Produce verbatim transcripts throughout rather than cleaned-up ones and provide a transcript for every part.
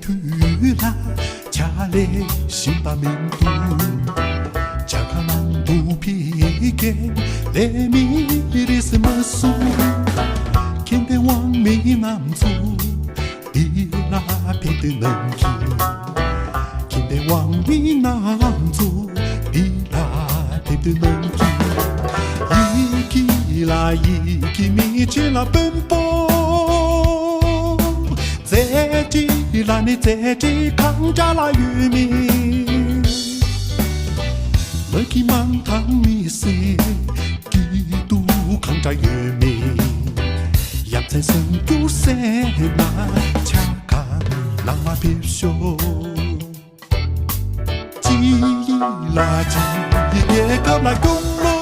དུས་ལ་ཆ་ལས་ཤིང་པ་མིན་འདུག་ཇ་ཁང་ནང་དུ་ཕི་གེ་ལས་མི་རིས་མ་སུ། ཁྱིམ་པའི་དབང་མི་རྣམས་ཚུ་འདི་ལ་ཕེབས་དུས་ནམ་གྱི། ཁྱིམ་པའི་དབང་མི་རྣམས་ཚུ་འདི་ལ་ཕེབས་དུས་ནམ་གྱི། ཡི་གེ་ལ་ཡི་གེ་མི་ཆེ་ལ་དཔོན་པོ། རྩེ་གྲི་ལ་ནི་རྩེ་གྲི་གང་འདྲ་ལ་ཡོད་མེད། མ་གི་མང་ཐང་མི་སེ་སྐྱིད་སྡུག་གང་འདྲ་ཡོད་མེད། ཡ་མཚན་སེམས་སྐྱུར་སེ་ན་ཆ་ག་ནང་མ་ཕེབས་ཤོག་ཅི་ཡི་ལ་ཅི་ཡི་རྒྱལ་ཁབ་ལ་སྐྱོང་ལོ།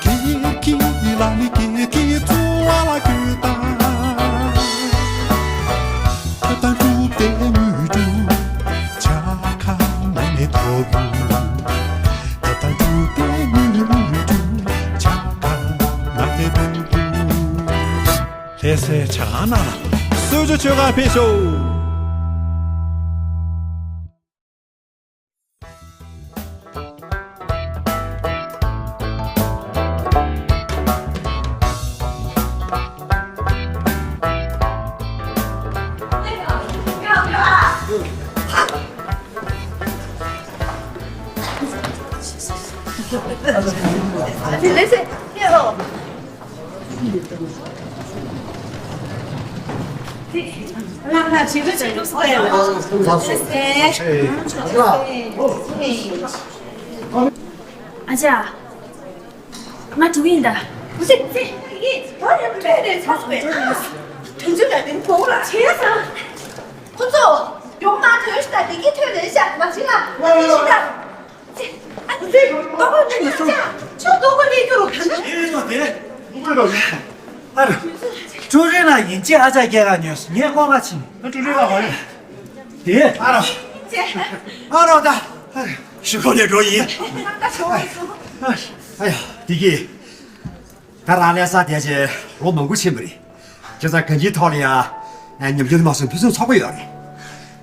ཁྱེད་ཀྱི་ལ་ནི་ཁྱེད་ཀྱི་བཙུན་བ་ལ་གུས་དང་། ཐབས་དང་སྒྲུབ་པའི་དངོས་གྲུབ་ཆ་ག་ནང་ནས་ཐོབ་ཡོང་། ཐབས་དང་སྒྲུབ་པའི་དངོས་གྲུབ་ཆ་ག་ནང་ནས་ཐོབ་ཡོང་། ལྷ་སའི་བྱ་ཁང་ནང་ལ་གསོལ་ཇ་མཆོད་གར་ཕེབས་ཤོག་ཨ་ཅག་ང་འགྲོ་གི་ཡིན་ད། ཨུ་ཙི་ཨུ་ཙི། ཡིན། ད་ཡང་བྲོས་ནས་ཚ་སོང་བས། དུས་ཚོད་ལ་བརྟེན་གོང་ལ་བྱས་ཙང་། ཁོ་ཚོ་མགྱོགས་མ་ཐོན་ཤག་བདེ་སྐྱིད་ཐོན་ལེ་ཤག་མ་བྱེད་ལ། ཨུ་ཙི་ད། ཨ་ཙི། ལྟོ་གོས་ལེན་མ་སོང་། ཁྱོད་ལྟོ་གོས་ལེན་རྒྱུ་རུ་ག་ན། ཨེ་ལོ་དེ། ཨ་རོ། ཀྲུའུ་རིན་ལགས་ཡིན་གཅིག་ཨ་ཅག་སྐྱེལ་ག་ཉོས་སོང་། ངས་ཀོ་ཁ་ཕྱིན། ཀྲུའུ་རིན་ལགས་ཧོ་རེད། དེ། ཨ་རོ། ཨ་རོ་ད། ཨ་རོ། ཞུ་ཁོ་ནས་འགྲོ་ཡིན། ཨ་ཡ། བདེ་སྐྱིད། ད་རང་ལྷ་ས་བསྡད་བྱས་ལོ་མང་པོ་ཕྱིན་པ་རེད། བྱས་ཙང་གང་ཅིའི་ཐོག་ལ་ཡང་ཉམས་འགྱུར་མ་སོང་ཕུན་སུམ་ཚོགས་པོ་ཡོད་རེད།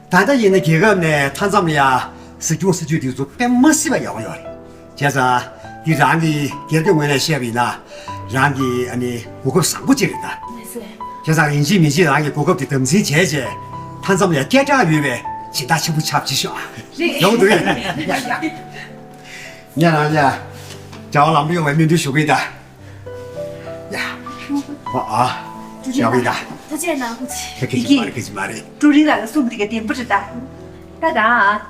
ད་ལྟ་ཡིན་ན་རྒྱལ་ཁབ་ནས་མཐའ་མཚམས་ལ་ཡང་གཟིགས་སྐྱོང་སྲིད་ཇུས་འདི་ཚོ་དཔེ་མ་སྲིད་པ་ཡག་པོ་ཡོད་རེད། བྱས་ཙང་འདི་རང་གི་སྒེར་གྱི་ངོས་ནས་བཤད་པ་ཡིན་ན། རང་གི་ཨ་ནི་གོ་སྐབས་བཟང་པོ་ཅིག་རེད་ད། ལགས་སོ། བྱས་ཙང་ཡིན་གཅིག་མིན་གཅིག་རང་གི་གོ་སྐབས་དེ་དམ་འཛིན་བྱས་རྗེས་མཐའ་མཚམས་ལ་ཡང་སྐད་གྲགས་ཡོད་པའི་སྦྱིན་བདག་ཆེན་པོ་ཆགས་བྱེད་ཤོག་ཨ། རེད། ཡོང་འདུག་ཡ། ངས་རང་ལ་ཡ། བྱ་བ་ལམ་འགྲོ་ཡོང་བའི་སྨོན་འདུན་ཞུ་གི་ཡིན་ད། ཡ། ཨ་ཨ། ཀྲུའུ་ཡ་ཝེ་ད། ཐུགས་རྗེ་གནང་། ཐུགས་རྗེ། ཁྱེད་ཀྱི་མ་རེད། ཁྱེད་ཀྱི་མ་རེད། ཀྲུའུ་རིན་ལགས་ལ་གསུངས་པ་དེ་ག་བདེན་པ་རེད་ད། ད་ད་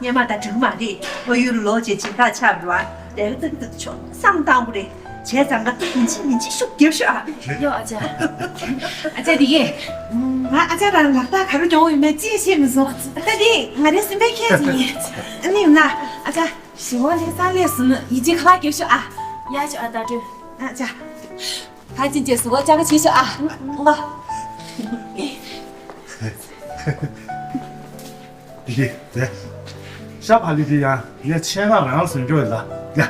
སྔོན་མ་ད་འགྲིག་མ་རེད། བལ་ཡུལ་ལོག་བྱས་སྦྱིན་བདག་ཆགས་པ་རེད་པ། ལས་ཀ་ཙག་ཙག་ཆོག་བསམ་བཏང་དགོས་རེད། བྱས་ཙང་ང་ཡིན་གཅིག་མིན་གཅིག་ཤུགས་རྒྱབ་ཤོག་ཨ། ཡོ་ཨ་ཅག་ཨ་ཅག་དེ་གས། ང་ཨ་ཅག་རང་ལག་རྟགས་ག་རེ་སྦྱོང་ཡོད་མེད་ཅི་ཤེས་མི་སོང་། ད་དེ་ང་རའི་སེམས་པའི་ཁྱད་ཅིག་ཡིན། ཨ་ནི་ཡིན་ན་ཨ་ཅག་ཞི་བ་ལྷ་ས་སླེབས་སོང་ན་ཡིན་གཅིག་ཁ་ལག་རྒྱབ་ཤོག་ཨ། ཡ་ཅོ་ཨ་ད་དྲོད། ཨ་ཅག་ད་ཅི་བྱས་སུ་བ་ཅག་ག་བྱེད་ཤོག་ཨ། ང་། འདི་གི་དེ། ཤ་ཕ་ལི་དེ་ཡང་ངས་ཆད་ན་རང་ལ་ཟིན་རྒྱུ་ཡིན་ལ། ཡ།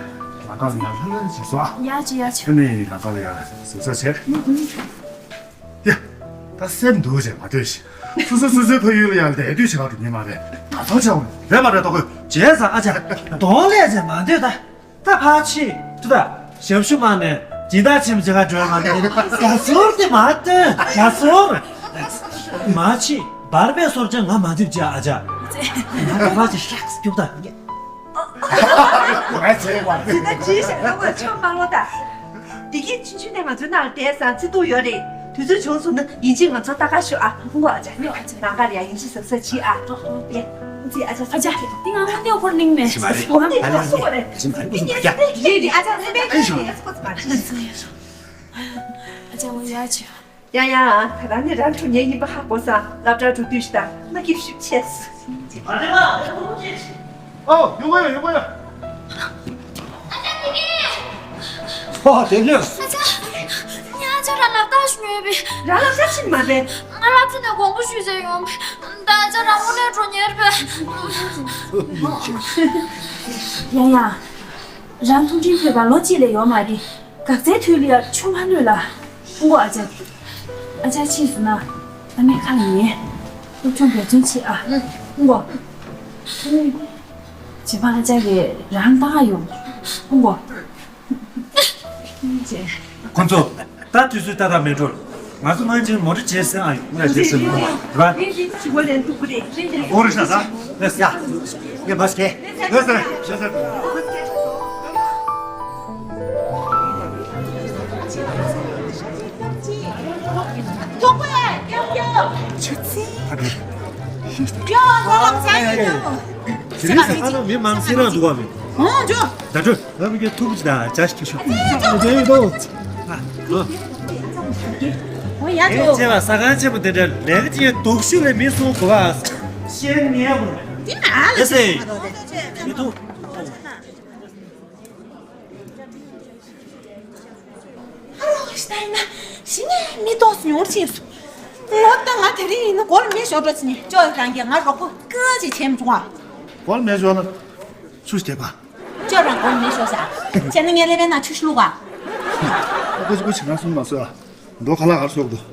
ང་ཀ་ལ་ཡང་ལྷ་ལྷ་བྱེད་སོ་ཨ། ཡ་ཅི་ཡ་ཅི། ཨ་ནི་ང་ཀ་ལ་ཡང་ཟིན་ས་བྱེད། ཡ། ད་སེམས་སྡུག་ཅེས་མ་ལྟོས་ཤིག་སོ་སོ་སོ་སོའི་ཕ་ཡུལ་ལ་ཡང་ལས་དུས་བྱེད་ག་འགྲོ་ཉེ་མ་རེད། ད་ཐོ་ཆེ་བ་རེད་མ་རེད། ལྟོ་གོས་བྱས་ཙང་ཨ་ཅག་གདོང་ལས་ཅེས་མ་ལྟོས་ད། ད་ཕར་ཕྱིན་དུ་ད་ཞབས་ཞུ་མ་ནས་སྦྱིན་བདག་ཆེན་པོ་ཅེས་ག་འགྲོ་མ་ནས་རྒྱ་ཟུར་དེ་མ་ལྟོས་རྒྱ་ཟུར། མ་ཕྱིན་བར་པའི་སོར་ཆ་ང་མ་འདེབས་བྱས་ཨ་ཅག་ང་ད་ཕར་ཕྱིན་ཤག་སྐྱུག་ད། ང་ཚེ་བ། དེ་ད་ཅི་ཞིག་ང་ཚོ་ཆོ་མ་ལོ་ད། དེ་གི་ཆུང་ཆུང་ནས་ང་ཚོའི་ནང་བསྡད་ས་བརྩི་འདུག་ཡོད་རེད། དུས་ཚོད་བྱུང་སོང་ན་ཡིན་གཅིག་ང་ཚོ་ལྟ་ག་ཤོག་ཨ། ཧུང་གོ་ཨ་ཅག་ཡོ་ཨ་ཅག་ནང་ག་རེ་ཡ་ཡིན་གཅིག་གཟབ་གཟབ་བྱེད་ཨ། ཡེ། ཨུ་ཙི་ཨ་ཅག་ཨ་ཅག་འདི་ང་ངོ་ནས་ཧོར་གླིང་མེད། ཞི་མ་རེད། ཧོར་གླིང་ད་ལ་ནས་ཞི་མ་རེད། ཨུ་ཙི་ཨ་ཅག་རེད་རེད་ཨ་ཅག་ཨ་ཅག་ཨ་ཅག་ཨ་ཅག་ཨ་ཅག་ཨ་ཅག་ཨ་ཅག་ཨ་ཅག་ཨ་ཅག་ཨ་ཅག་ཨ་ཅག་ཨ་ཅག་ཨ་ཅག་ཨ་ཅག་ཨ་ཅག་ཡ་ཡ། ད་རང་ནི་རང་གྲུབ་ཉེ་ཡིན་པ་ཧ་གོ་སོང་། སློབ་གྲྭ་འགྲོ་དུས་ཤི་ད་མ་སྐྱིད་ཤུགས་ཆེ། ཨོ་ཡོང་གི་ཡོད་ཡོང་གི་ཡོད། ཨོ་དེ་ལོས། ཨ་ཅག་ངས་ཨ་ཅག་རང་ལག་རྟགས་ཞུ་ཡོད་པས། རང་ལག་རྟགས་ཤིག་མ་རེད། ང་ལག་རྩེ་ནས་དགོངས་པ་ཞུས་ཟེར་ཡོང་པས། ད་ཨ་ཅག་རང་དངོས་གནས་འགྲོ་ཉེ་རེད་པས། ཡ་ཡ། རང་ཐུགས་ཁྲིམས་ཕེབས་པ་ལོ་གཅིག་ལས་ཡོད་མ་རེད། འགག་རྩའི་དུས་ལ་ཡ་ཆུ་མ་གནོད་ལ། ཧུང་གོ་ཨ་ཅག་ཨ་ཅག་ཕྱིན་སོང་ན་ཨ་མའི་ཁ་ལ་ཉན། སློབ་སྦྱོང་འབད་བརྩོན་བྱེད་ཨ། ཧུང་གོ། བྱེད་པ་ཨ་ཅག་གིས་རང་བཏང་ཨ་ཡོང་། ཧུང་གོ། ཁོ་ཚོ། ད་དུས་ཚོད་ཏག་ཏག་མེད་འགྲོ། ང་ཚོ་སྔོན་ཆད་མོ་ཊ་བྱས་ཟིན་ཨ་ཡོང་། ངས་བྱས་ཟིན་མོ་ཊ་ར། འོ་རེད་ཤག་ད། ལེས་ཡ། ངས་མ་ཤེས། ལེས་ཟེར་ལེས་ཟེར། ཐོག་པ་ཡ་ཡོང་ཡོང་། ཆུ་ཚན། ཡོ་ལ་ལ་ཚ་ཡོ་ཡོ། དེ་རིང་ས་ཁ་ལ་མི་མང་སེ་རང་འདུག་བ་མི། ཨོ་ཇོ། ད་ཁྲོད། ང་མི་སྐད་ཐུག་ཅི་དང་ཅ་ཞིག་ཁྱེར་ཤོག་ཨ་ཇོ་ཡོད་དོ། ཨ་ལོ། ཨོ་ཡ་ཨེ་ཇོ། ཅེ་བ་ས་ཁང་ཆེན་པོ་དེ་འདྲ་ལས་ཀ་ཅིག་སྡུག་ཤོས་ལས་མི་སོང་གོ་བ། ཤེས་ཉེ་བོ། དེ་ན་ཨ་ལ་ཡ་སེ། ཅེ་མ་དོ་དེ་ཅེ། མི་ཐུག་ཨ་རོ་ཤི་ད་ཡིན་ན་ཤི་ནས་མི་ཏོག་ཉུང་ཕྱིན་སོང་། ངོ་ད་ང་དེ་རིང་ཡིན་ན་སྒོར་མེ་ཤོར་འགྲོ་ཕྱིན་ནས་ཅོ་རང་གིས་ང་རོགས་པ་ཀི་ཅིག་བྱེད་མི་བྱུང་བ། སྒོར་མེ་ཤོར་ན་ཆུ་ཞིག་བརྒྱབ་པ། ཅོ་རང་སྒོར་མེ་ཤོར་ས། བྱས་ན་ངས་ཀླད་པའི་ནང་ཆུ་ཞིག་བླུགས་པ། ཨ་ཁུ་ཅི་ཁུ་ཅི་ང་གསུང་མ་བཟོད་ཨ། མདོ་ཁ་ལག་གར་སོགས་འདུག་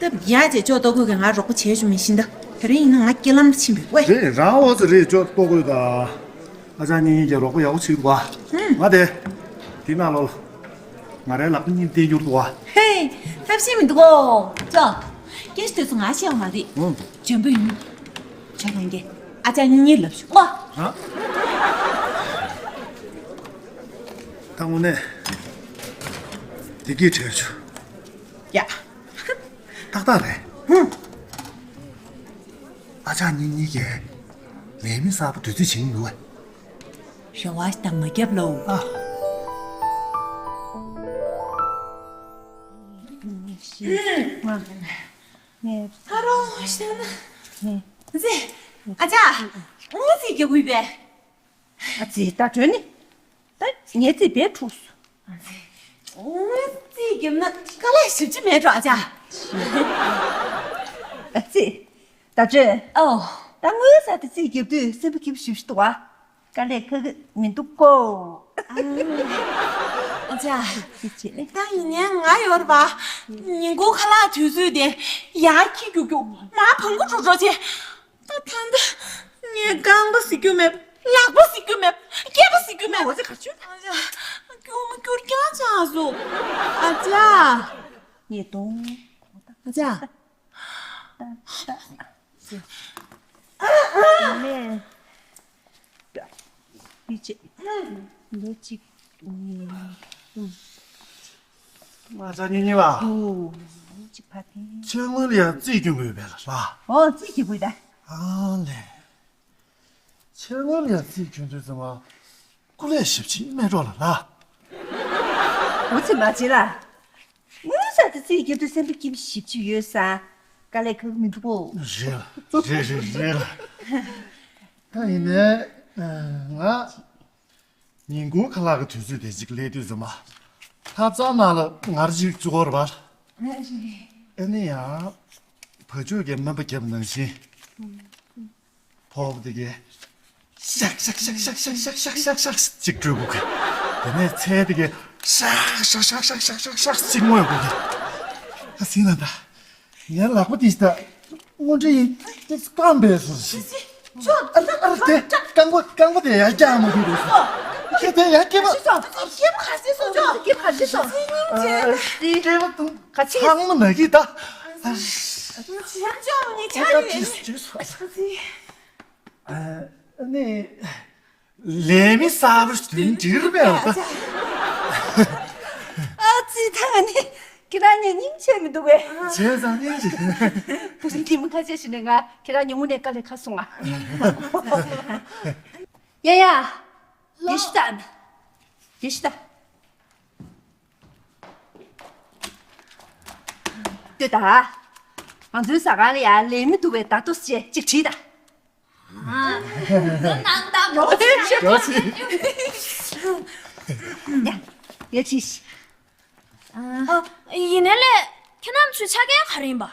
སྟབས་ཡག་ཅེས་ཅོ་ལྟོ་གོས་ཀྱིས་ང་རོགས་པ་བྱས་བྱུང་མི་ཤིན་ད། དེ་རིང་ཡིན་ན་ང་སྐྱེ་ལམ་ཕྱིན་པའི་ཝེ། རེད་རང་འོ་ཙི་རེད་ཅོ་ལྟོ་གོས་ད། ཨ་ཅག་གཉིས་གཉིས་ཀྱི་རོགས་པ་ཡག་པོ་བྱེད་འདུག་བ། ང་དེ། དེ་ནང་ལོགས་ལ། ང་རའི་ལག་པ་གཉིས་བསྟན་རྒྱུར་འདུག་བ། ཧེ། ཐབས་ཤེས་མི་འདུག་གོ། ཅོ། སྐད་ཆ་དེ་ཚོ་ང་བཤད་པ་མ་རེད། ཨང་། འཇོན་པོ་ཡིན། ཅོ་རང་གིས་ཨ་ཅག་གཉིས་གཉིས་ལབ་ཤོག་གོ། ཨ། ད་དངོས་གནས། བདེ་སྐྱིད་བྲལ་བྱུང་། ཡ། ཏག་ཏག་རེད། ཧུམ། ཨ་ཅག་གཉིས་གཉིས་ཀྱིས་ལས་མི་གསར་པ་འདུ་འཛི་བྱེད་ཀྱི་འདུག་བ། རེ་བ་ཞིག་དང་མ་བརྒྱབ་ལོ། ཨ། ཨ་རོ་ཤི་ན། ཨ་ཙི། ཨ་ཅག་ཨ་ཙི་རྒྱག་དགོས་པས། ཨ་ཙི་ད་གྲོལ་ནི། ད་ངའི་རྩིས་བེད་འཁྲུགས་སོང་། ཨ་ཙི། ཨོ་རྩིས་རྒྱབ་ན་དཀའ་ལས་ཞེ་པོ་ཅིག་མེད་འགྲོ་ཨ་ཅག་ཨ་ཙི། ད་ཁྲོད། ཨོ། ད་དངུལ་ཟེར་དེ་རྩིས་རྒྱབ་དུས་སེམས་པ་སྐྱིད་པོ་ཞེ་པོ་ཅིག་འདུག་བ། དཀའ་ལས་ཁག་གི་མི་འདུག་གོ། ཨ་ཅག་ཅི་བྱེད། ད་ཡིན་ནའི་ང་ཡོད་རེད་པ། ཉིན་གུང་ཁ་ལག་དུས་ཚོད་དེ་ཡར་འཁྱེར་རྒྱུག་རྒྱུག་མར་བང་གུ་འགྲོ་འགྲོ་བྱས། ད་ད་ད། ངས་རྐང་པ་གཟིགས་རྒྱུ་མེད། ལག་པ་གཟིགས་རྒྱུ་མེད། སྐེད་པ་གཟིགས་རྒྱུ་མེད། འོ་ཙི་ག་ཆུ། ཨ་ཅག་སྐྱུར་མོ་སྐྱུར་རྐྱང་ཆགས་སོང་། ཨ་ཅག་ཉེས་གཏོང་། ཨ་ཅག་ད་ད་ད། ནས། འདི་བྱེད། ལོ་གཅིག་གཉིས། གསུམ། ང་ཅག་གཉིས་གཉིས་པ། ཨོ། ལོ་གཅིག་ཕ་ཕན། ཁྱེད་སྔོན་ལ་ཡང་རྩིས་སྐྱོན་དགོས་པས་ལ་ལ། ཨོ་རྩིས་ཀྱི་དགོས་ད། ཨ་ལས། ཁྱེད་སྔོན་ལ་ཡང་རྩིས་སྐྱོན་དུས་ཙམ་པ། སྐུ་ལས་ཞབས་ཕྱི་མེད་འགྲོ་ལ་ལ། འོ་ཚེ་མ་བྱེད་ལ། དངུལ་ཟེར་དེ་རྩིས་རྒྱབ་དུས་སེམས་པ་སྐྱིད་པོ་ཞེ་པོ་ཅིག་ཡོད་ས། དཀའ་ལས་ཁག་མི་འདུག་གོ། རེད་ལ། རེད་རེད་རེད་ལ། ད་ཡིན་ནའི། ང་ཉིན་གུང་ཁ་ལག་གི་དུས་ཚོད་དེ་གཅིག་སླེབས་དུས་ཙམ་པ། ལྷ་བཙན་ནང་ལ་ངར་གཅིག་བཅུག་གོ་རེད་པ། ཨ་ནི་ཡང་། བ་ཕྱུགས་ཀྱིས་སྨན་པ་བརྒྱབ་ནང་བཞིན། ཕོར་པ་དེ་གས། ཤག་ཤག་ཅིག་སྤྲོད་དགོས་ཀི། དེ་ནས་ཚལ་དེ་གས། ཤག་ཤག་ཅིག་རྔོད་དགོས་ཀི། ཨ་སྲིད་ན་ད། ངའི་ལག་པ་དེ་ད། དངོས་འབྲེལ་ཡིན་ཏིག་སྐམ་པས་སོ། ཅོ། ཨ་ལ་ཨ་ལ་དེ་རྐང་པ་རྐང་པ་དེ་ཡར་རྒྱག་མ་ཐུབ་པས་སོ། ཁྱེད་དེ་ཡར་སྐེད་པ། ཁྱེད་པ་ཁ་ཤས་སོ་ཅོ། ཁྱེད་པ་ཁ་ཤས་སོ། སྐེད་པ་དང་ཚང་མ་ན་གི་ད། ཅོ་ཅོ་ངས་ཆ་རེད། ཨ་ནི། ལས་མི་གསར་པ་དེ་འགྲིག་རེད་པས། ཨ་ཙི་ད་ནི་ཁྱེད་རང་ཉིད་སྙིང་རྗེ་མི་འདུག་པས། བྱས་ཙང་སྙིང་རྗེ། དེ་རིང་མི་ཁ་ཤས་ཤིག་ནས་ང་ཁྱེད་རང་ཉུང་ངུ་ནས་དཀའ་ལས་ཁག་སོང་ང་། ཡ་ཡ། ལས་ཤི་ད། ལས་ཤི་ད། ལྟོས་ད། ང་ཚོའི་ཟ་ཁང་ལ་ཡ་ལས་མི་འདུག་པས། ད་ལྟོ་ཅེས་ཅིག་དྲིས་ད། ཡ་ཡ་ཅིག་ཡིན་ནའི་ལས་ཁྱེད་རྣམ་ཚོའི་ཆ་རྐྱེན་ག་རེ་ཡིན་པ།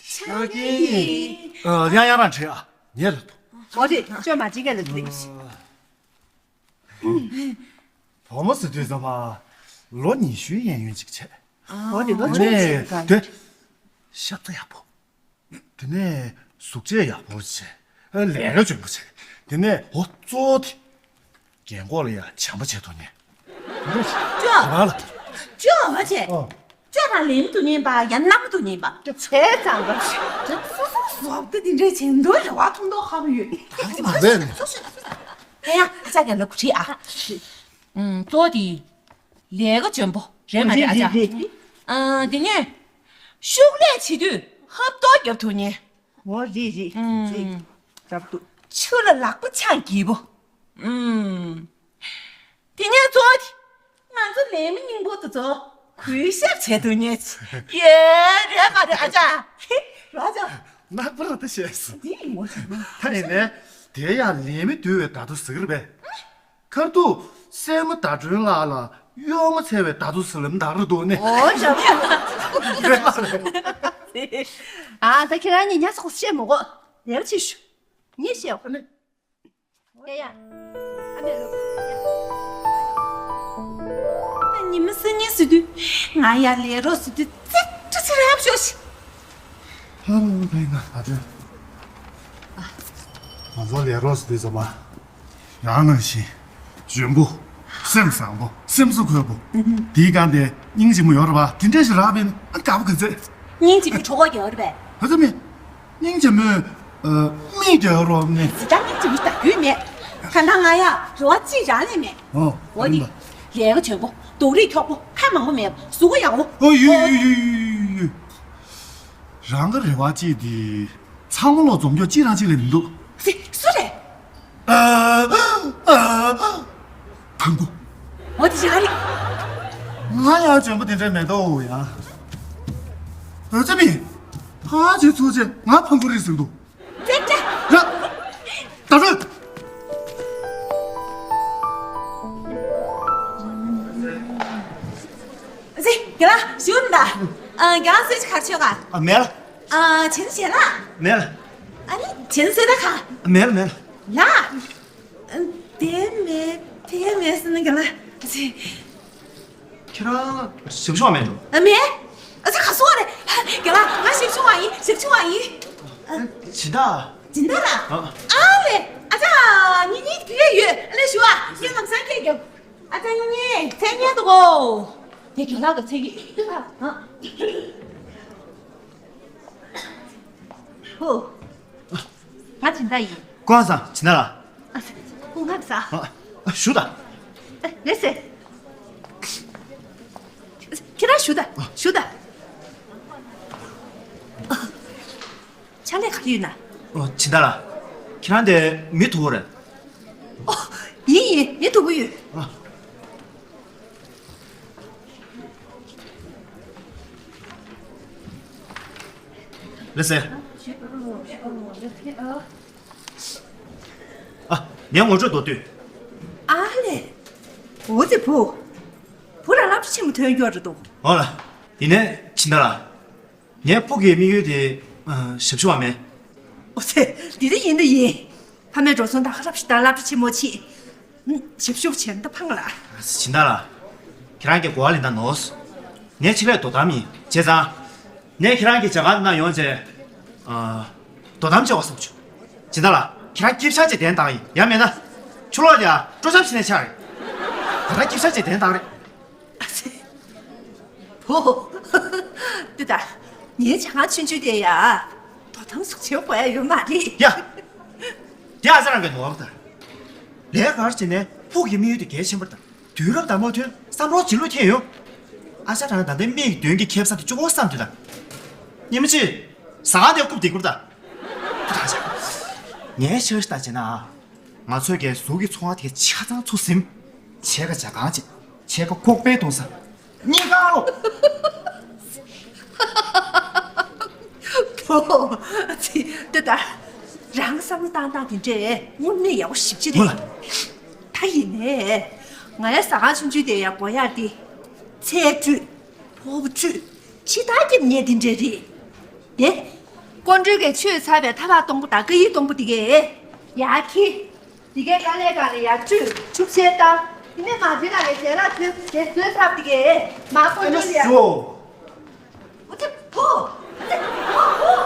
ཆ་རྐྱེན་ཡིན། ཡང་ཡང་རང་བྲིས་ཨ། ཉེ་ལ། འོ་དེ་ཅོ་མ་བྲིས་ག་ལ་བྲིས། བུ་མོ་ཟེར་དུས་ཙམ་པ། ལོ་ཉི་ཤུའི་གཡས་གཡོན་ཅིག་བྱས། འོ་དེ་ལོ་ཆུང་ཆུང་ག་དེ། ཤ་ཚ་ཡག་པོ། དེ་ནས་ གཟུགས་བྱད་ཡག་པོ་བྱས། ལས་ཀ་འཇོན་པོ་བྱས། དེ་ནས་འོ་གཙོ་བོ་དེ། རྒན་གོག་ལ་ཡ་བྱམས་པོ་བྱེད་ཐུབ་ཉན། ཅོ། ག་པར་ལ། ཅོ་བ་བྱས། ཨོ། ཅོ་དང་ལེན་ཐུབ་ཉན་པ་ཡང་མནའ་མ་ཐུབ་ཉན་པ། ཅོ་བྱས་ཙང་པ། ཅོ་སོ་སོ་བཟོ་བ་དེ་འདྲས་བྱེད་འདོད་རེ་བ་ཐུང་ཐོག་ཧ་པོ་ཡོད། ད་ཙི་མ་རེད་ནི། སོ་སོ་སོ་སོ། ཧེ་ཡ་ཨ་ཅག་རྒན་ལ་གུ་ཁྲིད་ཨ། ཨུམ་གཙོ་བོ་དེ། ལས་ཀ་འཇོན་པོ་རེད་མ་རེད་ཨ་ཅག་རེད་རེད། ཨ་དེ་ནས། ཤུགས་ལས་བྱེད་དུས་ཧབ་ཏོག་རྒྱབ་ཐུབ་ཉན། འོ་རེད་རེད་རེད། རྒྱབ་ཏུ། ཆུ་ལ་ལག་པ་འཆང་སྐྱིད་པོ། ཨུམ། དེ་ནས་གཙོ་བོ་དེ། ང་ཚོ་ལས་མི་སྙིང་པོ་དེ་ཚོ་གུས་ཞབས་བྱེད་ཐུབ་ཉན། ཡེ་རེད་མ་རེད་ཨ་ཅག་རོ་ཨ་ཅག་ནག་པོ་ར་ད་བཤད་སོང་། འདི་ཡིན་ངོ་ཤེས་ན། ད་ཡིན་ནས་དེ་ཡང་ལས་མི་འདུལ་བའི་བརྡ་ཐོ་ཟེར་གི་རེད་པས། ཁར་ཐུག་སྲས་མོ་ཟླ་སྒྲོན་ལགས་ལ་གཡོག་མོ་འཚོལ་བའི་བརྡ་ཐོ་ཟེར་ལབ་མདའ་རུ་འདུག་ནི། ཨོ་ཞབས། རེད་མ་རེད། ཨ་ད་ཁྱེད་རང་གཉིས་ཉལ་སོགས་བཤད་མི་དགོས། ལས་ཀ་བྱེད་ཤོག་ངས་བཤད་འོ། ཨ་ནི། ཡ་ཡ། ཨ་མེ་རུ། ད་ཉི་མ་སང་ཉིན་ཟེར་དུས་ང་ཡར་ལས་རོགས་ཟེར་དུས་ཙི་ཙི་ཙི་རབ་ཤོག་ཤི། ཧ་ལོ་ལོ་ཕའི་ང་ད་དྲན། ང་ཚོ་ལས་རོགས་ཟེར་དུས་ཙམ་པ། རང་ནང་བཞིན། འཇོན་པོ། སེམས་བཟང་པོ། སེམས་གསོ་འཁོལ་པོ། དེའི་སྒང་དེ་སྙིང་རྗེ་མོ་ཡོད་རེད་པ། དེ་འདྲ་ཞིག་རག་པས་ན་དགའ་པོ་ག་ཚད། སྙིང་རྗེ་མོའི་གྲོགས་པོ་ཡོད་རེད་པས། ཧ་ཙི་མི། སྙིང་རྗེ་མོའི། ཨ། མིག་རྒྱག་རོགས་ནི། ཟི་ལྟ་སྙིང་རྗེ་མོ་ལྟ་རྒྱུ་མེད། གང་ལྟར་ང་ཡ་རེ་བ་གཅིག་རང་ལས་མེད། ཨོ། འོ་ནི། ལས་ཀ་འཇོན་པོ། སྡུག་རུས་འཁྱོག་པོ། ཁ་མང་པོ་མེད་པ། གཟུགས་པོ་ཡག་པོ། ཨོ་ཡོད་ཡོད་ཡོད་ཡོད་ཡོད། རང་གི་རེ་བ་གཅིག་དེ། ཚང་མ་ལོ་འཛོམས་སྐྱོ་གཅིག་རང་གཅིག་ལས་མི་འདུག་སུ་རེད། ཨ། ཨ། ཕང་གུ། འོ་དེ་ཅི་ལ་རེད། ང་ཡང་འཇོན་པོ་དེ་འདྲ་མེད་དོ་ཡ། འོ་ཙི་མི། ཧ་ཅི་ཚུགས་ཅི་ང་ཕང་གུ་རེད་ཟེར་འདུག་ཙེ་ཙེ། ཡ། ད་ཚོད། ཟེ། རྒན་ལགས་ཞུ་ན་ད། ཨ། རྒན་ལགས་སུ་ཅི་གར་ཆོད་ག་ཨ་མེད་ལ། ཨ། བྱིན་བྱེད་ལ། མེད་ལ། ཨ་ནི་བྱིན་སུ་ད་ག་མེད་ལ་མེད་ལ། ལ། དེ་མེད་དེ་མེད་ཟེར་ན་ག་ལ། ཁྱེད་རང་ཞབས་ཞུ་བ་མེད་འགྲོ། ཨ་མེད། ཨ་ཙི་ག་སོང་བ་རེད། ག་ལ་ང་ཞབས་ཞུ་བ་ཡིན་ཞབས་ཞུ་བ་ཡིན། ཨ། སྦྱིན་བདག་སྦྱིན་བདག་ལ། ཨ། ཨ་ལེ། ཨ་ཅག་ཉིན་ཉིན་དུས་ཡོད་ཡོད་ཨ་ལེ་ཞུ་བ་ངས་ལམ་སང་ཁྱེད་རྒྱབ། ཨ་ཅག་ཉིན་ཉིན་མཚན་སྙན་འདུག་གོ། དེ་ག་ལ་ག་ཚད་ཡོད། ཨ། ཧོ། ང་སྦྱིན་བདག་ཡིན། སྐུ་ཁམས་བཟང་། སྦྱིན་བདག་ལགས། ཨ། སྐུ་ཁམས་བཟང་། ཨ། ཨ། བཞུགས་དང་། ཨ། ལགས་སེ། ཁྱེད་རང་བཞུགས་དང་། བཞུགས་དང་། ཕྱག་ལས་ག་རེ་ཡོད་ན། ཨོ། སྦྱིན་བདག་ལགས། ཁྱེད་རང་དེ་མི་མཐུག་པོ་རེད། ཨོ། ཡིན་ཡིན། མི་མཐུག་པོ་ཡོད། ཨ། ལགས་སེ། ཨ། ངའི་ངོ་སྤྲོད་མདོར་བསྡུས། ཨ་ལེ། འོ་ཙི་བུ། བུ་རང་སློབ་གྲྭ་ཆེན་མོ་ཐོན་ཡོད་རེད་འདུག་འོ་ལགས། ཡིན་ནའི་སྦྱིན་བདག་ལགས། ངའི་ཕུགས་ཀྱི་དམིགས་ཡུལ་དེ། ཨ། ཞབས་ཞུ་བ་མིན། འོ་ཙི། འདི་འདྲ་ཡིན་ད་ཡིན། ཕ་མའི་འགྲོ་སོང་ད་ག་རབ་ཞིག་ད་སློབ་གྲྭ་ཆེན་མོ་ཆེ། ཞབས་ཞུ་བྱེད་ན་ད་ཕངས་ལ། སྦྱིན་བདག་ལགས། ཁྱེད་རང་གི་གོ་བ་ལེན་ད་ནོར། ངས་ཕྱི་ལས་དོ་དམ་ཡིན། བྱས་ཙང་། ངས་ཁྱེད་རང་གི་ཇ་ཁང་ནང་ཡོང་བྱས། ཨ། དོ་དམ་བྱེད་པ་བསམ་བྱུང་། སྦྱིན་བདག་ལགས། ཁྱེད་རང་སྐྱིབས་ཤག་ཅིག་གདན་བཏང་ཡིན། ཡང་མེད་ན། ཆུ་ལོག་དེ་སྤྲོ་འཆམ་བྱས་ནས་ཆགས་རེད། ད་ལྟ་སྐྱིབས་ཤག་ཅིག་གདན་བཏང་རེད། ཨ་ཙི། བུ། འདི་ལྟར། ངའི་ཇ་ཁང་ཆུང་ཆུང་དེ་ཡ། དོ་དམ་སོགས་བྱེད་དགོས་ཡ་ཡོད་མ་རེད། ཡ། དེ་ཨ་ཅག་རང་གི་ནོར་བ་དང་། ལས་ཀ་བྱས་ནས་ཕུགས་ཀྱི་དམིགས་ཡུལ་དེ་གལ་ཆེན་པོ་དང་། དུས་རབས་དང་མ་མཐུན་བསམ་བློ་བརྗེ་ལུགས་ཐེབས་ཡོང་། ཨ་ཅག་རང་ད་ལྟའི་མིག་མདུན་གྱི་ཁེ་བཟང་དེ་ཅུང་བསམ་དུས་དང་། ཉི་མ་གཅིག་ཟ་ཁང་དེ་རྐུབ་སྟེགས་རྐུབ་དང་། ངའི་ཤེས་ལྟ་བྱས་ན། ང་ཚོས་ཀྱི་གཟུགས་ཀྱི་འཚོ་བ་དེ་ཆ་ཚང་ཚུགས་ཟིན། ཕྱེད་ཀ་ཇ་ཁང་བྱེད། ཕྱེད་ཀ་ཁོག་པའི་གཏོང་ས། གཉིས་ཀ་ལོ། ཕོ། ཙི། འདི་ལྟར། རང་བསམ་བློ་བཏང་སྟངས་དེ་འདྲས་དངོས་གནས་ཡག་པོ་ཞེ་པོ་ཅིག་རེད། ཧོ་ལ། ད་ཡིན་ནའི། ང་ཡ་ཟ་ཁང་ཆུང་ཆུང་དེ་ཡ་དགོས་ཡག་དེ། ཚལ་བཀྲུས། ཕོར་པ་བཀྲུས། ཕྱི་ཐག་རྒྱབ་ཉེས་དེ་འདྲས་རེད། དེ། ཀོང་སྤྲུལ་གྱིས་མཆོད་ཚར་བའི་ཐབ་ལག་སྟོང་པ་དང་ཀ་ཡི་སྟོང་པ་དེ་གས། ཡར་འཁྱེར། དེ་གས་དཀའ་ལས་ཁག་ལ་ཡར་བཀྲུས། ཆུ་བཤལ་བཏང་། དེ་ནས་མ་བྱན་ལགས་ཀྱིས་ཞལ་ལག་མཆོད། དེ་བཟོས་ཚར་བ་དེ་གས། མར་ཀོང་སྤྲུལ་ལ་ཡར། ཨོ་ཙི་ཕོ། ཨོ་ཙི་ཕོ་ཕོ།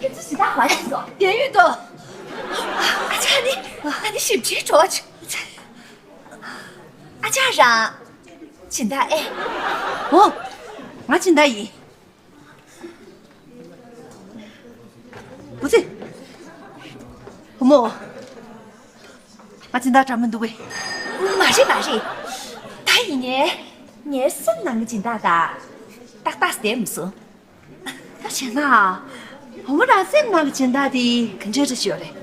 ཁྱེད་ཚོ་སྦྱིན་བདག་ག་པར་ཕྱིན་སོང་། བསྡད་ཡོད་དོ། ཨ་ཅག་ནི་ཨ་ནི་ཞིབ་ཕྲའི་གྲོགས། ཨ་ཅག་རང་སྦྱིན་བདག་ཨེ། ཨོ། ང་སྦྱིན་བདག་ཡིན། འོ་ཙི། བུ་མོ། ང་སྦྱིན་བདག་འདྲ་མི་འདུག་གས། མ་རེད་མ་རེད། ད་ཡིན་ནའི་ངའི་སེམས་ནང་གི་སྦྱིན་བདག་དང་ཏག་ཏག་བསྡད་མི་སོང་། ད་བྱས་ན། བུ་མོ་རང་སེམས་ནང་གི་སྦྱིན་བདག་དེ་ག་འདྲ་འདྲ་ཞིག་ཡོད་རེད།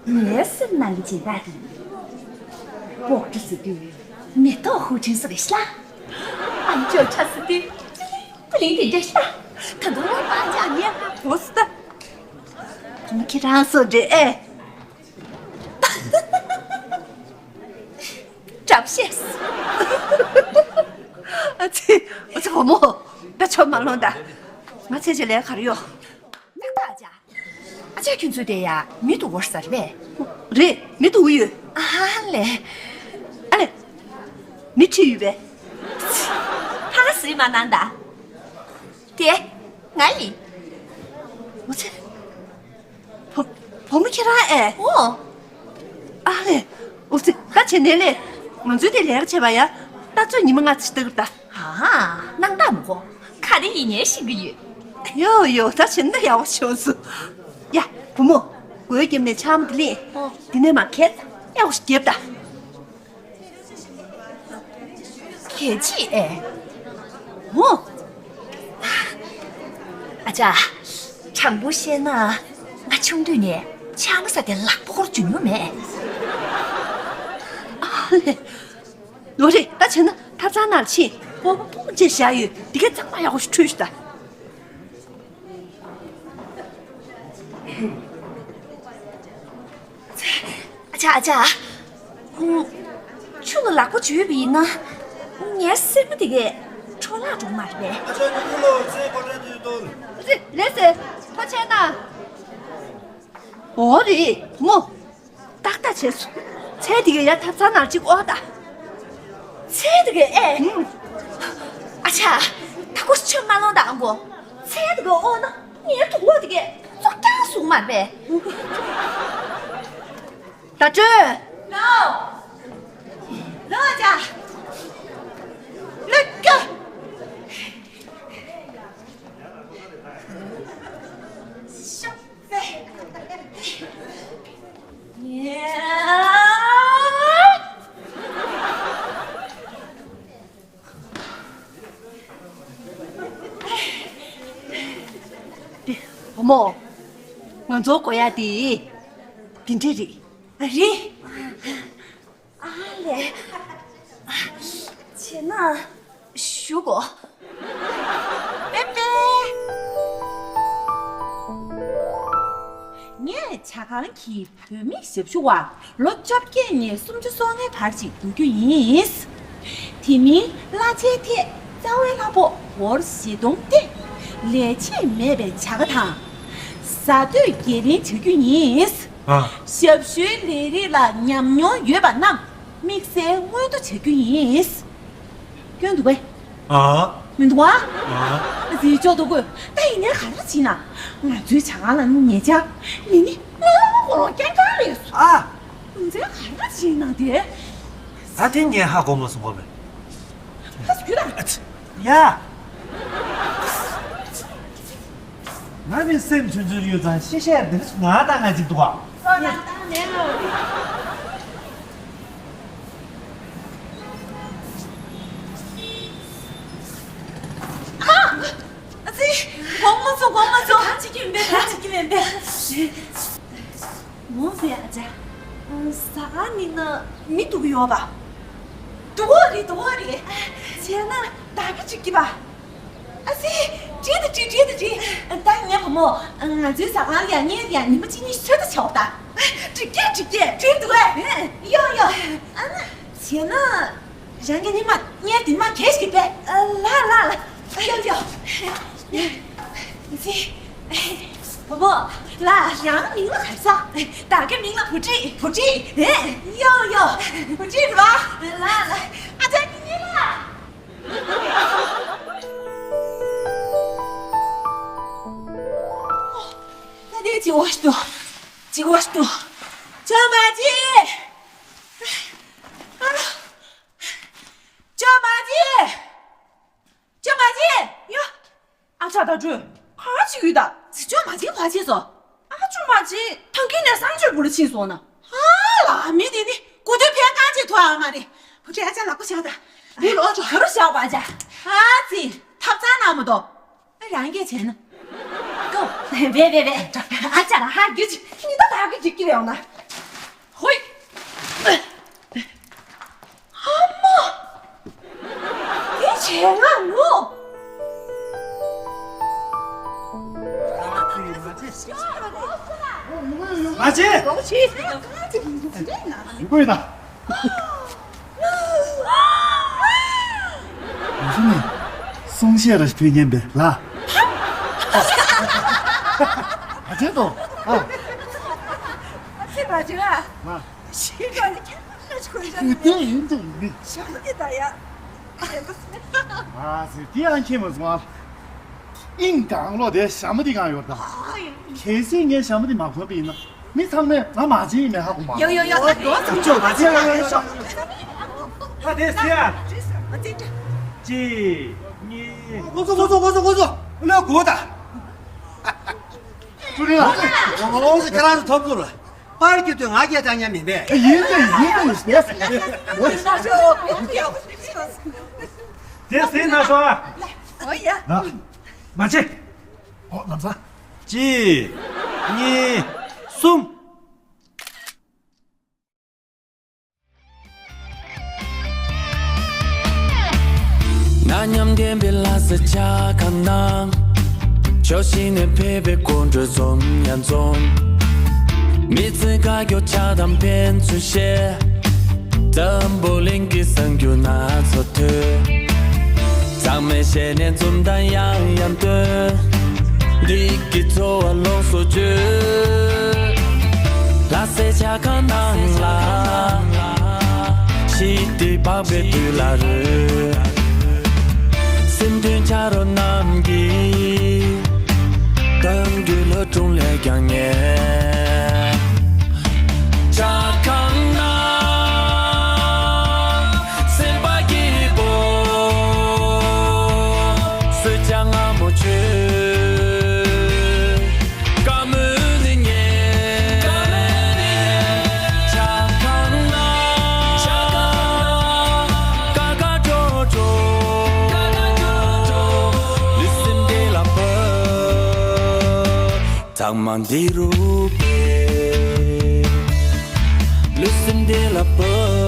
ངའི་སེམས་ནང་གི་སྦྱིན་བདག་དེ། སྤོག་གྲུ་ཟེར་དུས་མེ་ཏོག་ཧུ་ཅིང་སུ་རེད་ཤག། ཨམ་ཅོག་ཁྲ་ཟེར་དུས་པི་ལིང་པི་ལིང་དེ་འདྲ་ཤག། ད་དུང་པང་ཅག་ངས་ཧ་གོ་སོང་ད། བུ་མོ་ཁྱེད་རང་སུ་རེད་ཨེ། བཀྲ་ཤིས། ཨ་ཙི། ཨ་ཙི་བུ་མོ། ད་ཆོ་མ་ལོན་ད། ང་ཚེ་ཆེ་ལས་གར་ཡོད། ཏག་ཏག་ཅག། ཨ་ཅག་ཁྱོད་ཚོའི་དེ་ཡ་མི་འདུག་གོ་ས་རེད་པས། རེད། མི་འདུག་ཡོད། ཨ་ལས། ཨ་ལས། མི་ཁྲིད་ཡོད་པས། ཧ་ལ་སི་མ་གནང་ད། དེ། ང་ཡིན། འོ་ཙི། བུ་བུ་མོ་ཁྱེད་རང་ཨེ། ཨོ། ཨ་ལས། འོ་ཙི། ད་བྱེད་ནས་ལས། ང་ཚོའི་དེ་ལས་ཀ་བྱེད་པ་ཡ། ད་ཚོད་ཉི་མ་ལྔ་ཙམ་ལྟ་གི་རེད་ད། ཨ། སྣང་དག་མི་དགོས། ག་རེ་ཡིན་ནའི་ཤེས་ཀྱི་ཡོད། ཡོ་ཡོ། ད་བྱེད་ན་ཡག་པོ་བྱུང་སོང་། ཡ། བུ་མོ། སྒོའི་རྒྱབ་ནས་ཆང་མ་དེ་ལེན། ཨོ། དེ་ནས་མར་ཁད་ཡག་པོ་ཞིག་རྒྱབ་ད། གལ་ཆེ་ཨེ། ཧོ། ཨ་ཅག། དྲང་པོ་བཤད་ན། ང་ཆུང་དུས་ནས་ཆང་ས་དེ་ལག་པ་སྐོར་འཇུ་མྱོང་མེད། ཨ་ལས། ལོ་རེ་ད་བྱས་ན་ཐབ་ཚང་ནང་ཕྱིན་སྤོ་བོ་སྤུ་གུ་བཅས་བཞག་ཡོད། དེ་གས་ཚང་མ་ཡག་པོ་ཞིག་འཁྲུད་ཤོག་ད། ཨ་ཅག་ཨ་ཅག། ཨུམ། ཆུ་ལ་ལག་པ་འཇུས་པ་ཡིན་ན། ངའི་སེན་མོ་དེ་གས་འཕྲོ་བརླག་འགྲོ་མ་རེད་པས། ཨ་ཅག་ནུ་ཁུ་ལོ་ཚེ་གོ་ཁྲ་དུས་དོན། ལེ་ལེ་སེ། ཐུགས་རྗེ་གནང་། འོ་རེད་མོ། ཏག་ཏག་བྱས་སོང་། ཚལ་དེ་གས་ཡར་ཐབ་ཚང་ནང་གཅིག་དབོར་ད། ཚལ་དེ་གས་ཨེ། ཨུམ། ཨ་ཅག། ད་ཁོ་ཆོས་མ་ལོང་ད་ཨང་གོ། ཚལ་དེ་གས་དབོར་ན་ངའི་གྲོད་ཁོག་དེ་གས་བཙོག་རྐྱང་བཟོ་གི་མ་རེད་པས། ད་སྤྲོད། ལོ། ལོ་ཨ་ཅག། ལོ་ཀ། ཤོག་ཚེ། བུ་མོ། ང་ཚོ་དགོས་ཡ་དེ། དེ་འདྲས་རེད། རེད། ཨ་ལས། བྱས་ན། ཞུ་གོ། པེ་པེ། ངས་ཇ་ཁང་གི་བུད་མེད་ཞབས་ཞུ་བ་ལོ་བཅོ་བརྒྱད་ནས་སུམ་ཅུ་སོ་ལྔའི་བར་ཞིག་འགྲོ་རྒྱུ་ཡིན། དེ་མིན་གླ་ཆའི་ཐད་རྩ་བའི་གླ་ཕོགས་སྒོར་བཞི་སྟོང་སྟེ། ལས་བྱེད་མེད་པའི་བྱ་དགའ་དང་། གཟའ་སྟོད་འགན་ལེན་བྱ་རྒྱུ་ཡིན། ཨ། ཞབས་ཞུའི་ལས་རིགས་ལ་ཉམས་མྱོང་ཡོད་པ་རྣམས་དམིགས་བསལ་སྔོན་འགྲོ་བྱ་རྒྱུ་ཡིན། སྐྱོན་འདུག་གས། ཨ། མི་འདུག་ཨ། ཨ། ཟིན་ཅོག་འདུག་གོ། ད་ཡིན་ནའི་ག་རེ་བྱེད་ན། ང་ཚོའི་ཇ་ཁང་ལ་ནི་ཉེ་ཆར་ནི་ནི་སྔོན་ལ་སྔོན་ལ་རྐྱང་རྐྱང་ལས་སོ། ཨ། ང་ཚོས་ག་རེ་བྱེད་ན་དེ། ད་དེ་ངས་ཧ་གོ་མ་སོང་གོ་མེད། ཧ་སུ་ད། ཡ། ང་ནི་སེམས་ཆུང་ཆུང་ཡོད་ཙང་ཤེས་བཤད་འདི་ང་དང་ང་གཅིག་འདུག་ཨ། ལོ་ལ་ཏང་ནས་ལོ། ཨ་ཙི། དགོངས་མ་ཚོམས་དགོངས་མ་ཚོམས། ད་ཅིག་གི་མེད་པས་ད་ཅིག་གི་མེད་པས། ངོ་མ་ཨ་ཅག། ཟ་ཁང་ནི་ན་མི་འདུག་ཡོད་པ། འདུག་གོ་རེད་འདུག་གོ་རེད། བྱས་ན་ད་ག་ཅིག་གི་པ། ཨ་ཙི། བྲིས་དང་བྲིས་བྲིས་དང་བྲིས། ད་ངའི་བུ་མོ། ང་ཚོའི་ཟ་ཁང་ལ་ཡང་ངས་ཡང་ཉི་མ་གཅིག་གཉིས་ཤོད་ད་བྱའོ་ད། བྲིས་ཀྱི་བྲིས་ཀྱི་བྲིས་འདུག་ཨེ། ཡོ་ཡོ། ཨ་ན། བྱས་ན། རང་གི་ཉི་མ་གཉེར་དེ་མ་གས་ཤིག་པས། ལ་ལ་ལ། ཡོ་ཡོ། ཨ་ཙི། བུ་མོ། ལ། རང་མིང་ལ་ག་རེ་ཟེར། བདག་གི་མིང་ལ་བུ་ཁྲིད། བུ་ཁྲིད། ཨེ། ཡོ་ཡོ། བུ་ཁྲིད་རེད་པ། ལ་ལ། ཨ་ཅག་གཉིས་ལ། ཅི་བ་ཤི་དུ། ཅི་བ་ཤི་དུ། ཅོ་མ་ཅི། ཨ། ཅོ་མ་ཅི། ཅོ་མ་ཅི། ཡ། ཨ་ཅག་ད་གྲོས། ག་ཅི་ཡོད་ད། ཅི་ཅོ་མ་ཅི་བ་ཅི་སོ། ཨ་ཅོ་མ་ཅི། ཐང་གི་ནས་སང་ཅོ་བུ་ལ་ཕྱིན་སོང་ན། ཨ་ལ་མི་དེ་ནི་གོ་དུས་ཕན་ཀ་ཅི་ཐོ་ཨ་མ་རེད། བུ་ཁྲི་ཨ་ཅག་ལག་པ་བཞག་ད། བུ་ལོ་ཅོ་ག་རུ་བཞག་པ་ཅག་ཨ་ཙི། ཐབ་ཚང་ན་མ་གཏོགས། ཨ་རང་གིས་བྱས་ན། ཀོ། བེ་བེ་བེ། ཨ་ཅག་ལ་ཧ་གི་ཅི། ཉི་ད་ད་གི་ཅི་ཀི་རེ་ཡོང་ན། ཧོꯏ། ཨ་མ། དེ་བྱས་ང་ངོ་། མ་བྱེད། མ་བྱེད། ཡིན་དགོས་ཡིན་ན། ང་ཚོ་ནི་གསུང་བཤད་ར་ཞིག་ཕུལ་མཁན་པས་ལ། མ་བྱེད་དོ། ཨ། ཨ་ཙི་མ་བྱེད་ཨ། མ། ཞིག་ག་ནི་ཁྱད་པར་ཆེ་ཆུང་ཡོད་ཀྱི་དེ་ཡིན་དེ་ཡིན། ཞག་གི་ད་ཡ། ཨ་ཙི་དེ་ཡང་ཁྱེད་མ་སོང་ཨ། ཨིན་གང་ལོ་དེ་ཞྭ་མོ་དེ་གང་ཡོད་ད། གལ་སྲིད་ངས་ཞྭ་མོ་དེ་མ་གོན་པ་ཡིན་ན་མི་ཚང་མས་ང་མ་བྱེད་ཡིན་མེད་ཧ་གོ་མ། ཡོ་ཡོ་ཡོ་ད་དོ་ཚང་ཅོ་མ་བྱེད་ཡོ་ཡོ་ཡོ་ཤོག་ད་དེ་སེ་ཡ། གཅིག་གཉིས། ངོ་ཚོ་ངོ་ཚོ་ངོ་ཚོ་ངོ་ཚོ་ལོ་གོ་ད། ཀྲུའུ་རིན་ལགས། ངོ་ཚོ་ཁྱེད་རང་ཚོ་ཐོབ་ཚུལ་ལ། པར་སྐྱིད་དུས་ང་སྐད་བཏང་ཉན་མིན་པས། ཡིན་དེ་ཡིན་དེ་ཡིན་དེ། དེ་ཟིན་ན་ཤོག་ཨ། ཨོ་ཡ། མ་བྱེད། ཨོ་ལམ་སང་། གཅིག་གཉིས། གསུམ། ན་མཉམ་ལྡན་པའི་ལྷ་ས་ཆ་ཁ་ནང་། ཕྱོགས་བཞི་ནས་ཕེབས་པའི་དགོང་དྲོ་འཛོམས་ཡ་འཛོམས། མི་ཚེ་དགའ་སྐྱོ་ཆགས་སྡང་ཕན་ཚུན་བཤད། འཛམ་བུ་གླིང་གི་གསར་འགྱུར་སྣ་ཚོགས་ཐོས། ཚང་མས་ཞལ་ནས་འཛུམ་མདངས་ཡང་ཡང་སྟོན། འདི་གི་ཚོར་བ་ལོངས་སུ་སྤྱོད། ལྷ་སའི་ཆ་ཁང་ནང་ལ། ཞི་བདེ་འཕགས་པའི་དུས་ལ་རོལ། སེམས་མཐུན་ཆ་རོགས་རྣམས་ཀྱིས། གཏམ་རྒྱུད་ལྷོ་དྲུང་ལས་ཀྱང་ཉེ། ཆ་ཁང་ནང་སེམས་པ་སྐྱིད་པོ། གསོལ་ཇ་མངར་མོ་མཆོད། བཀའ་མོལ་ནི་ཉན། ཆ་ཁང་ན། ཀ་ཀ་ཀྲོ་ཀྲོ། ལུས་སེམས་བདེ་ལ་ཕབ། ཚང་མ་འདི་རུ་ཕེབས། ལུས་སེམས་བདེ་ལ་ཕབ།